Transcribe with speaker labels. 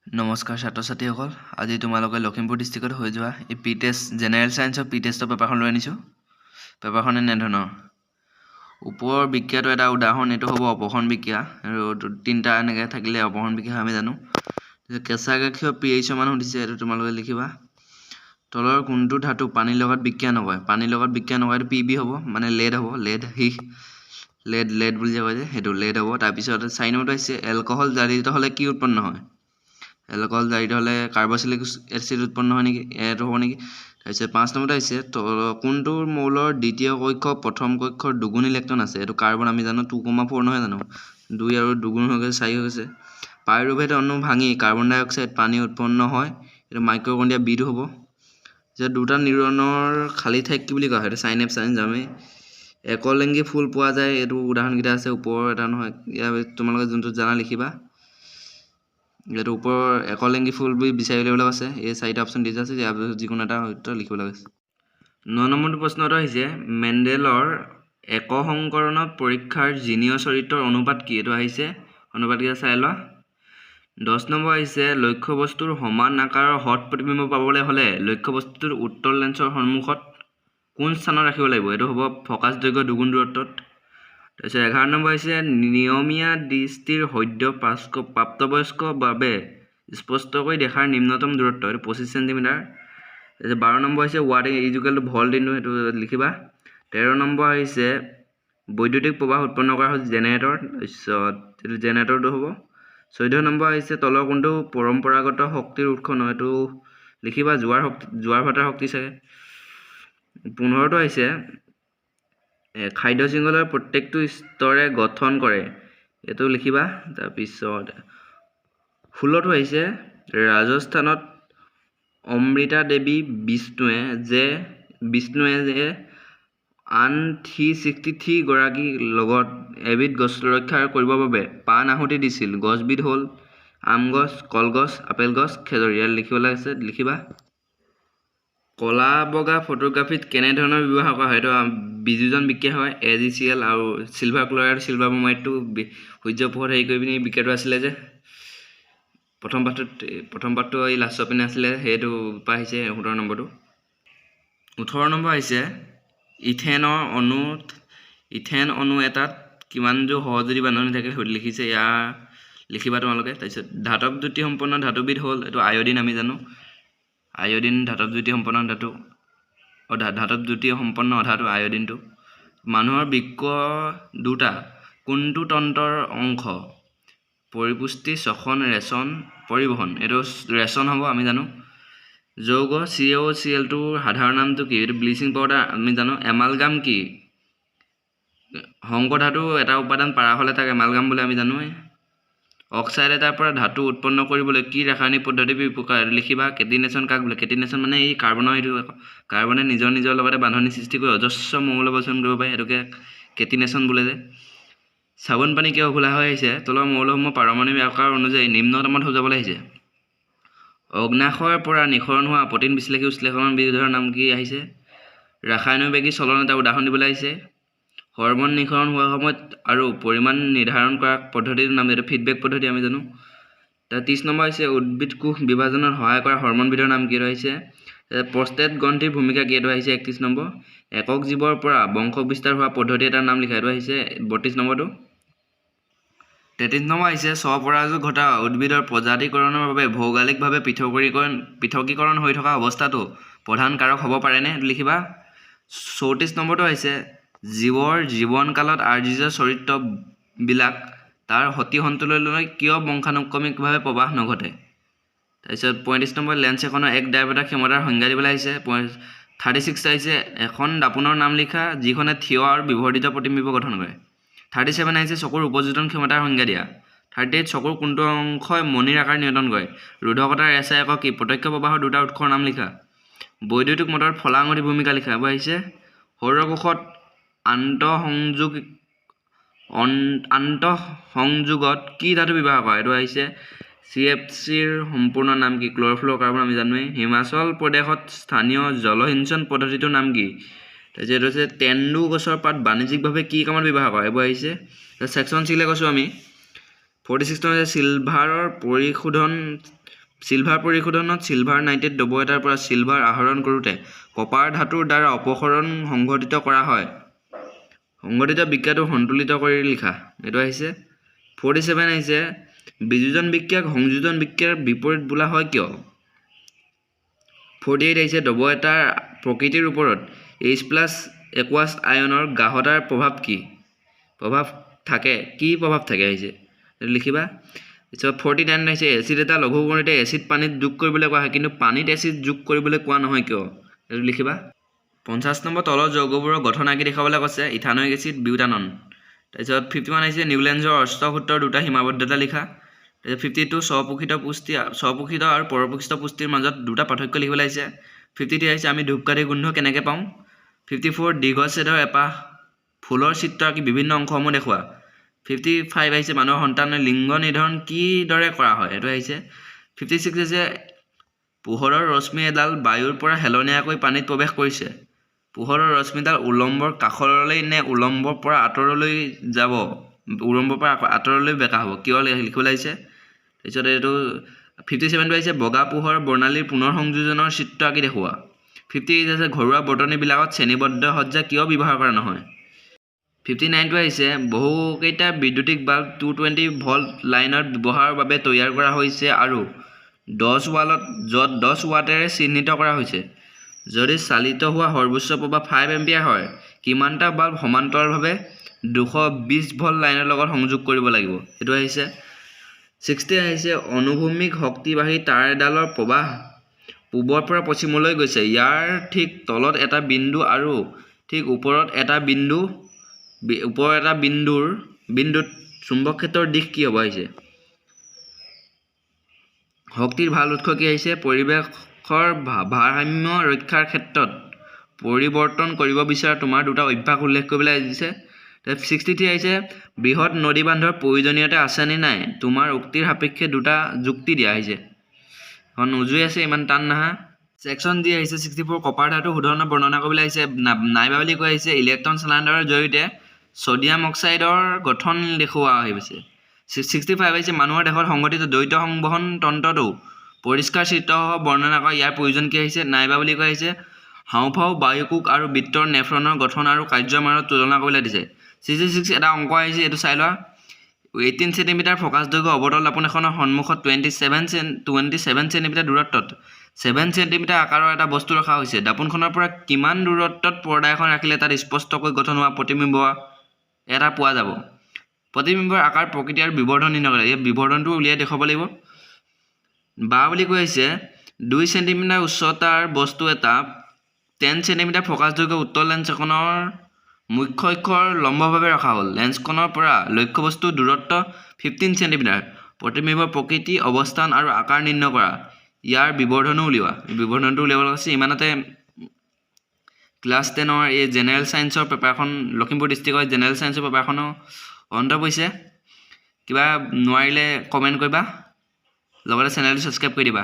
Speaker 1: নমস্কাৰ ছাত্ৰ ছাত্ৰীসকল, আজি তোমালোকে লখিমপুৰ ডিষ্ট্ৰিক্টত হৈ যোৱা এই প্ৰি টেষ্ট, জেনেৰেল ছায়েন্সৰ প্ৰি টেষ্টৰ পেপাৰখন লৈ আনিছোঁ। পেপাৰখন এনেধৰণৰ। ওপৰৰ বিক্ৰিয়াটো এটা উদাহৰণ। এইটো হ'ব অপসৰণ বিক্ৰিয়া আৰু তিনিটা এনেকৈ থাকিলে অপসৰণ বিক্ৰিয়া আমি জানো। কেঁচা গাখীৰৰ পি এইচৰ মান সুধিছে, এইটো তোমালোকে লিখিবা। তলৰ কোনটো ধাতু পানীৰ লগত বিক্ৰিয়া নকৰে? পানীৰ লগত বিক্ৰিয়া নকৰে, এইটো পি বি হ'ব, মানে লেড হ'ব। লেড, সীহ, লেড, লেড বুলি যে কয় যে, সেইটো লেড হ'ব। তাৰপিছত 4 নম্বৰটো আহিছে, এলকহল জাৰিত হ'লে কি উৎপন্ন হয়? এলকহল জাৰিত হ'লে কাৰ্বক্সিলিক এচিড উৎপন্ন হয় নেকি? এইটো হ'ব নেকি? তাৰপিছত 5 নম্বৰটো আহিছে, কোনটো মৌলৰ দ্বিতীয় কক্ষ প্ৰথম কক্ষৰ দুগুণ ইলেক্ট্ৰন আছে? এইটো কাৰ্বন, আমি জানো, 2,4 নহয় জানো? দুই আৰু দুগুণ হৈ গৈছে, 4 হৈ গৈছে। পাইৰুভেট অণু ভাঙি কাৰ্বন ডাই অক্সাইড, পানী উৎপন্ন হয়। এইটো মাইট'কণ্ড্ৰিয়া, বিটো হ'ব। যে দুটা নিউৰনৰ খালী ঠাইক কি বুলি কোৱা হয়? এইটো চাইনেপছ, আমি জানোৱেই। একলিংগী ফুল পোৱা যায়, এইটো উদাহৰণকেইটা আছে ওপৰৰ এটা নহয়। ইয়াৰ তোমালোকে যোনটো জানা লিখিবা। এইটো ওপৰৰ একলিংগী ফুল বুলি বিচাৰি উলিয়াবলৈ আছে। এই চাৰিটা অপশ্যন দি আছে, ইয়াৰ পিছত যিকোনো এটা উত্তৰ লিখিব লাগিছে। 9 নম্বৰটো প্ৰশ্নটো আহিছে, মেণ্ডেলৰ একসংকৰণত পৰীক্ষাৰ জিনীয় চৰিত্ৰৰ অনুপাত কি? এইটো আহিছে, অনুপাতকেইটা চাই লোৱা। 10 নম্বৰ আহিছে, লক্ষ্যবস্তুৰ সমান আকাৰৰ সৎ প্ৰতিবিম্ব পাবলৈ হ'লে লক্ষ্যবস্তুটোৰ উত্তল লেন্সৰ সন্মুখত কোন স্থানত ৰাখিব লাগিব? এইটো হ'ব ফকাছ দৈৰ্ঘ্য দুগুণ দূৰত্বত। তাৰপিছত 11 নম্বৰ আহিছে, নিয়মীয়া দৃষ্টিৰ সদ্য প্ৰাপ্তবয়স্কৰ বাবে স্পষ্টকৈ দেখাৰ নিম্নতম দূৰত্ব। এইটো 25 চেণ্টিমিটাৰ। তাৰপিছত 12 নম্বৰ আহিছে, watt is equal to volt into, সেইটো লিখিবা। 13 নম্বৰ আহিছে, বৈদ্যুতিক প্ৰবাহ উৎপন্ন কৰা হৈছে জেনেৰেটৰ। তাৰপিছত এইটো জেনেৰেটৰটো হ'ব। 14 নম্বৰ আহিছে, তলৰ কোনটো পৰম্পৰাগত শক্তিৰ উৎস নহয়? এইটো লিখিবা, জোৱাৰ শক্তি, জোৱাৰ ভাটাৰ শক্তি চাগে। 15টো আহিছে, খাদ্য শৃংখলাৰ প্ৰত্যেকটো স্তৰে গঠন কৰে। এইটো লিখিবা। তাৰপিছত 16টো আহিছে, ৰাজস্থানত অমৃতা দেৱী বিষ্ণুৱে যে আন 363 গৰাকীৰ লগত এবিধ গছ ৰক্ষা কৰিবৰ বাবে প্ৰাণ আহুতি দিছিল। গছবিধ হ'ল আম গছ, কলগছ, আপেল গছ, খেজুৰ। ইয়াত লিখিবলৈ আছে, লিখিবা। ক'লা বগা ফটোগ্ৰাফীত কেনেধৰণৰ ব্যৱহাৰ কৰা হয়? এইটো বিযোজন বিক্ৰিয়া হয়, এ জি চি এল আৰু চিলভাৰ ক্লৰাইড, চিলভাৰ ব্ৰমাইডটো সূৰ্য পোহৰত হেৰি কৰি পিনি বিক্ৰিয়াটো আছিলে যে প্ৰথম পাঠটোত, প্ৰথম পাঠটো এই লাষ্টৰ পিনে আছিলে, সেইটো পৰা আহিছে 17 নম্বৰটো। 18 নম্বৰ আহিছে, ইথেন অণু এটাত কিমানযোৰ সহযোগী বান্ধনি থাকে সেইটো লিখিছে, ইয়াৰ লিখিবা তোমালোকে। তাৰপিছত ধাতৱ জ্যোতি সম্পন্ন ধাতুবিধ হ'ল, এইটো আয়ডিন, আমি জানো। আয়ডিন ধাতৱ জ্যোতি সম্পন্ন ধাতু, ধাতৱ জ্যোতি সম্পন্ন অধাতু আয়ডিনটো। মানুহৰ বৃক্ক দুটা কোনটো তন্ত্ৰৰ অংশ? পৰিপুষ্টি, শ্বসন, ৰেচন, পৰিবহণ। এইটো ৰেচন হ'ব, আমি জানো। যৌগ চি অ' চি এলটোৰ সাধাৰণ নামটো কি? এইটো ব্লিচিং পাউডাৰ, আমি জানো। এমালগাম কি? সংকৰ ধাতু এটা উপাদান পাৰা হ'লে তাক এমালগাম বুলি আমি জানোৱেই। অক্সাইড এটাৰ পৰা ধাতু উৎপন্ন কৰিবলৈ কি ৰাসায়নিক পদ্ধতি প্ৰকাৰ লিখিবা। কেটিনেশ্যন কাক বোলে? কেটিনেশ্যন মানে এই কাৰ্বনৰ, এইটো কাৰ্বনে নিজৰ নিজৰ লগতে বান্ধনি সৃষ্টি কৰি অজস্ৰ মৌল গঠন কৰিব পাৰে, সেইটোকে কেটিনেশ্যন বোলে যে। চাবোন পানী কিয় ঘোলা হৈ আহিছে? তলৰ মৌলসমূহ পাৰমাণৱিক আকাৰ অনুযায়ী নিম্নতমত সজাবলৈ আহিছে। অগ্নাশয়ৰ পৰা নিঃসৰণ হোৱা প্ৰটিন বিশ্লেষী উৎশ্লেষণ বিধৰ নাম কি আহিছে? ৰাসায়নিক বেগী চলন এটা উদাহৰণ দিবলৈ আহিছে। হৰমন নিঃসৰণ হোৱাৰ সময়ত আৰু পৰিমাণ নিৰ্ধাৰণ কৰা পদ্ধতিটোৰ নাম? এইটো ফিডবেক পদ্ধতি, আমি জানো। তাৰ 30 নম্বৰ হৈছে, উদ্ভিদ কোষ বিভাজনত সহায় কৰা হৰমনবিধৰ নাম কি? এইটো আহিছে। প্ৰষ্টেট গ্ৰন্থিৰ ভূমিকা কি? এইটো আহিছে 31 নম্বৰ। একক জীৱৰ পৰা বংশ বিস্তাৰ হোৱা পদ্ধতি এটাৰ নাম লিখা। এইটো আহিছে 32 নম্বৰটো। 33 নম্বৰ আহিছে, স্বপৰাগযোগ ঘটা উদ্ভিদৰ প্ৰজাতিকৰণৰ বাবে ভৌগোলিকভাৱে পৃথকীকৰণ হৈ থকা অৱস্থাটো প্ৰধান কাৰক হ'ব পাৰেনে? এইটো লিখিবা। 34 নম্বৰটো আহিছে, জীৱৰ জীৱনকালত আৰ্জিত চৰিত্ৰবিলাক তাৰ সতি সন্ততিলৈ কিয় বংশানুক্ৰমিকভাৱে প্ৰবাহ নঘটে? তাৰপিছত 35 নম্বৰ, লেন্স এখনৰ এক ডায়প্টাৰ ক্ষমতাৰ সংজ্ঞা দিবলৈ আহিছে। 36 আহিছে, এখন দাপোনৰ নাম লিখা যিখনে থিয় আৰু বিবৰ্ধিত প্ৰতিবিম্ব গঠন কৰে। 37 আহিছে, চকুৰ উপযোজন ক্ষমতাৰ সংজ্ঞা দিয়া। 38, চকুৰ কোনটো অংশই মণিৰ আকাৰ নিয়ন্ত্ৰণ কৰে? ৰোধকতাৰ এছ I একক কি? প্ৰত্যক্ষ প্ৰবাহৰ দুটা উৎসৰ নাম লিখা। বৈদ্যুতিক মটৰত ফলা আঙুঠিৰ ভূমিকা লিখা। এইবোৰ আহিছে। সৌৰকোষত আন্তঃসংযোগত কি ধাতু ব্যৱহাৰ কৰে? এইটো আহিছে। চি এফ চিৰ সম্পূৰ্ণ নাম কি? ক্ল'ৰফ্ল'ৰ কাৰ্বন, আমি জানোৱেই। হিমাচল প্ৰদেশত স্থানীয় জলসিঞ্চন পদ্ধতিটোৰ নাম কি? তাৰপিছত এইটো হৈছে, তেন্দু গছৰ পাত বাণিজ্যিকভাৱে কি কামত ব্যৱহাৰ কৰে? এইবোৰ আহিছে। ছেকশ্যন চিলে কৈছোঁ আমি। 46 হৈছে, চিলভাৰৰ পৰিশোধন চিলভাৰ পৰিশোধনত চিলভাৰ নাইট্ৰেট দ্ৰৱ এটাৰ পৰা চিলভাৰ আহৰণ কৰোঁতে কপাৰ ধাতুৰ দ্বাৰা অপসৰণ সংঘটিত কৰা হয়। সংঘটিত বিক্ৰিয়াটো সন্তুলিত কৰি লিখা, এইটো আহিছে। 47 আহিছে, বিযোজন বিক্ৰিয়াক সংযোজন বিক্ৰিয়াৰ বিপৰীত বোলা হয় কিয়? 48 আহিছে, দ্ৰৱ এটাৰ প্ৰকৃতিৰ ওপৰত এইচ প্লাছ একুৱাছ আয়নৰ গাঢ়তাৰ প্ৰভাৱ কি প্ৰভাৱ থাকে, কি প্ৰভাৱ থাকে আহিছে, এইটো লিখিবা। পিছত 49 আহিছে, এচিড এটা লঘু কৰোঁতে এচিড পানীত যোগ কৰিবলৈ কোৱা হয়, কিন্তু পানীত এচিড যোগ কৰিবলৈ কোৱা নহয় কিয়? এইটো লিখিবা। 50 নম্বৰ, তলৰ যৌগবোৰৰ গঠন আঁকি দেখুৱাবলৈ কৈছে, ইথানয়িক এচিড, বিউটানন। তাৰপিছত 51 আহিছে, নিউলেণ্ডছৰ অষ্টক সূত্ৰৰ দুটা সীমাবদ্ধতা লিখা। তাৰপিছত 52, স্বপোষিত আৰু পৰপোষিত পুষ্টিৰ মাজত দুটা পাৰ্থক্য লিখিবলৈ আহিছে। 53 আহিছে, আমি ধূপকাঠিৰ গোন্ধ কেনেকৈ পাওঁ? 54, দীৰ্ঘচ্ছেদৰ এপাহ ফুলৰ চিত্ৰ আঁকি বিভিন্ন অংশসমূহ দেখুওৱা। 55 আহিছে, মানুহৰ সন্তানৰ লিংগ নিৰ্ধাৰণ কিদৰে কৰা হয়? এইটো আহিছে। 56 আহিছে, পোহৰৰ ৰশ্মি এডাল বায়ুৰ পৰা হেলনীয়াকৈ পানীত প্ৰৱেশ কৰিছে। পোহৰৰ ৰশ্মিডাল উলম্বৰ কাষলৈ নে উলম্বৰ পৰা আঁতৰলৈ যাব? উলম্বৰ পৰা আঁতৰলৈ বেঁকা হ'ব কিয়, লিখিবলৈ আহিছে। তাৰপিছত এইটো 57টো আহিছে, বগা পোহৰ বৰ্ণালীৰ পুনৰ সংযোজনৰ চিত্ৰ আঁকি দেখুওৱা। 58 আছে, ঘৰুৱা বৰ্তনীবিলাকত শ্ৰেণীবদ্ধ সজ্জা কিয় ব্যৱহাৰ কৰা নহয়? 59টো আহিছে, বহুকেইটা বৈদ্যুতিক বাল্ব 220 ভল্ট লাইনত ব্যৱহাৰৰ বাবে তৈয়াৰ কৰা হৈছে আৰু 10 ৱালত য'ত 10 ৱাটেৰে চিহ্নিত কৰা হৈছে। যদি চালিত হোৱা সৰ্বোচ্চ প্ৰবাহ 5 এম্পিয়াৰ হয়, কিমানটা বাল্ব সমান্তৰালভাৱে 220 ভল্ট লাইনৰ লগত সংযোগ কৰিব লাগিব? সেইটো আহিছে। 60 আহিছে, অনুভূমিক শক্তিবাহী তাঁৰ এডালৰ প্ৰবাহ পূবৰ পৰা পশ্চিমলৈ গৈছে। ইয়াৰ ঠিক তলত এটা বিন্দু আৰু ঠিক ওপৰত এটা বিন্দু, ওপৰৰ এটা বিন্দুত চুম্বক ক্ষেত্ৰৰ দিশ কি হ'ব আহিছে। শক্তিৰ ভাল উৎস কি আহিছে। পৰিৱেশৰ ভাৰসাম্য ৰক্ষাৰ ক্ষেত্ৰত পৰিৱৰ্তন কৰিব বিচৰা তোমাৰ দুটা অভ্যাস উল্লেখ কৰিবলৈ দিছে। 63 আহিছে, বৃহৎ নদী বান্ধৰ প্ৰয়োজনীয়তা আছেনে নাই, তোমাৰ উক্তিৰ সাপেক্ষে দুটা যুক্তি দিয়া আহিছে। এখন উজুই আছে, ইমান টান নাহা। ছেকশ্যন ডি আহিছে, 64, কপাৰ ধাতু শোধনৰ বৰ্ণনা কৰিবলৈ আহিছে, নাইবা বুলি কৈ আহিছে। ইলেক্ট্ৰন স্থানান্তৰৰ জৰিয়তে ছডিয়াম অক্সাইডৰ গঠন দেখুওৱা হৈছে। 65 আহিছে, মানুহৰ দেহত সংঘটিত দ্বৈত সংবহন তন্ত্ৰটো পৰিষ্কাৰ চিত্ৰসহ বৰ্ণনা কৰা, ইয়াৰ প্ৰয়োজন কি আহিছে। নাইবা বুলি কৈ আহিছে, হাওঁফাওঁ, বায়ুকোষ আৰু বৃক্কৰ নেফ্ৰনৰ গঠন আৰু কাৰ্যৰ মাজত তুলনা কৰিবলৈ দিছে। 66 এটা অংক আহিছে, এইটো চাই লোৱা। 18 চেণ্টিমিটাৰ ফ'কাছ দৈৰ্ঘ্য অৱতল দাপোন এখনৰ সন্মুখত 27 চেণ্টিমিটাৰ দূৰত্বত 7 চেণ্টিমিটাৰ আকাৰৰ এটা বস্তু ৰখা হৈছে। দাপোনখনৰ পৰা কিমান দূৰত্বত পৰ্দা এখন ৰাখিলে তাত স্পষ্টকৈ গঠন হোৱা প্ৰতিবিম্ব এটা পোৱা যাব? প্ৰতিবিম্বৰ আকাৰ, প্ৰকৃতি আৰু বিবৰ্ধন নিৰ্ণয় কৰা। এই বিবৰ্ধনটো উলিয়াই দেখুৱাব লাগিব। বা বুলি কৈ আহিছে, 2 চেণ্টিমিটাৰ উচ্চতাৰ বস্তু এটা 10 চেণ্টিমিটাৰ ফ'কাছ দৈৰ্ঘ্য উত্তল লেন্স এখনৰ মুখ্য অক্ষৰ লম্বভাৱে ৰখা হ'ল। লেন্সখনৰ পৰা লক্ষ্যবস্তুৰ দূৰত্ব 15 চেণ্টিমিটাৰ। প্ৰতিবিম্বৰ প্ৰকৃতি, অৱস্থান আৰু আকাৰ নিৰ্ণয় কৰা। ইয়াৰ বিবৰ্ধনো উলিওৱা। বিবৰ্ধনটো উলিয়াব লগা আছে। ইমানতে ক্লাছ 10ৰ এই জেনেৰেল ছায়েন্সৰ পেপাৰখন, লখিমপুৰ ডিষ্ট্ৰিক্টৰ জেনেৰেল ছায়েন্সৰ পেপাৰখনৰ অন্ত পৰিছে। কিবা নোৱাৰিলে কমেণ্ট কৰিবা, লগতে চেনেলটো ছাবস্ক্ৰাইব কৰি দিবা।